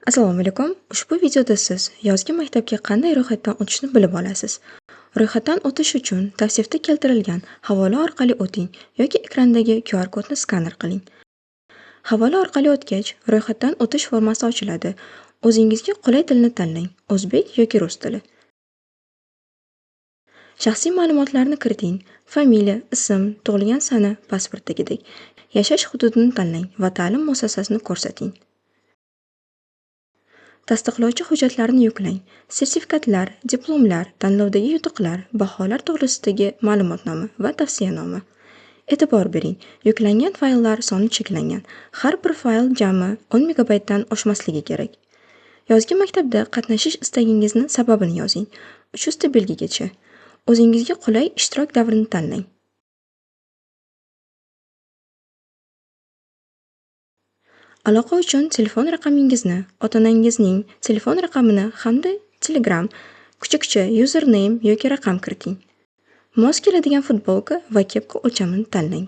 Assalomu alaykum. Ushbu videoda siz yozgi maktabga qanday ro'yxatdan o'tishni bilib olasiz. Ro'yxatdan o'tish uchun tavsifda keltirilgan havola orqali o'ting yoki ekrandagi QR kodni skaner qiling. Havola orqali o'tgach, ro'yxatdan o'tish formasi ochiladi. O'zingizga qulay tilni tanlang: o'zbek yoki rus tili. Shaxsiy ma'lumotlarni kiriting: familiya, ism, tug'ilgan sana, pasportdagidek. Yashash hududini tanlang va ta'lim muassasasini ko'rsating. Tasdiqlovchi hujjatlarni yuklang: sertifikatlar, diplomlar, tanlovdagi yutuqlar, baholar to'g'risidagi ma'lumotnoma va tavsiyanoma. E'tibor bering, yuklangan fayllar soni cheklangan. Har bir fayl jami 10 megabaytdan oshmasligi kerak. Yozgi maktabda qatnashish istagingizni sababini yozing. 300 ta belgigacha. O'zingizga qulay ishtirok davrini tanlang. Aloqa uchun telefon raqamingizni, ota-onangizning telefon raqamini hamda Telegram, kuchukcha, username yoki raqam kiriting. Mos keladigan futbolka va kepka o'lchamini tanlang.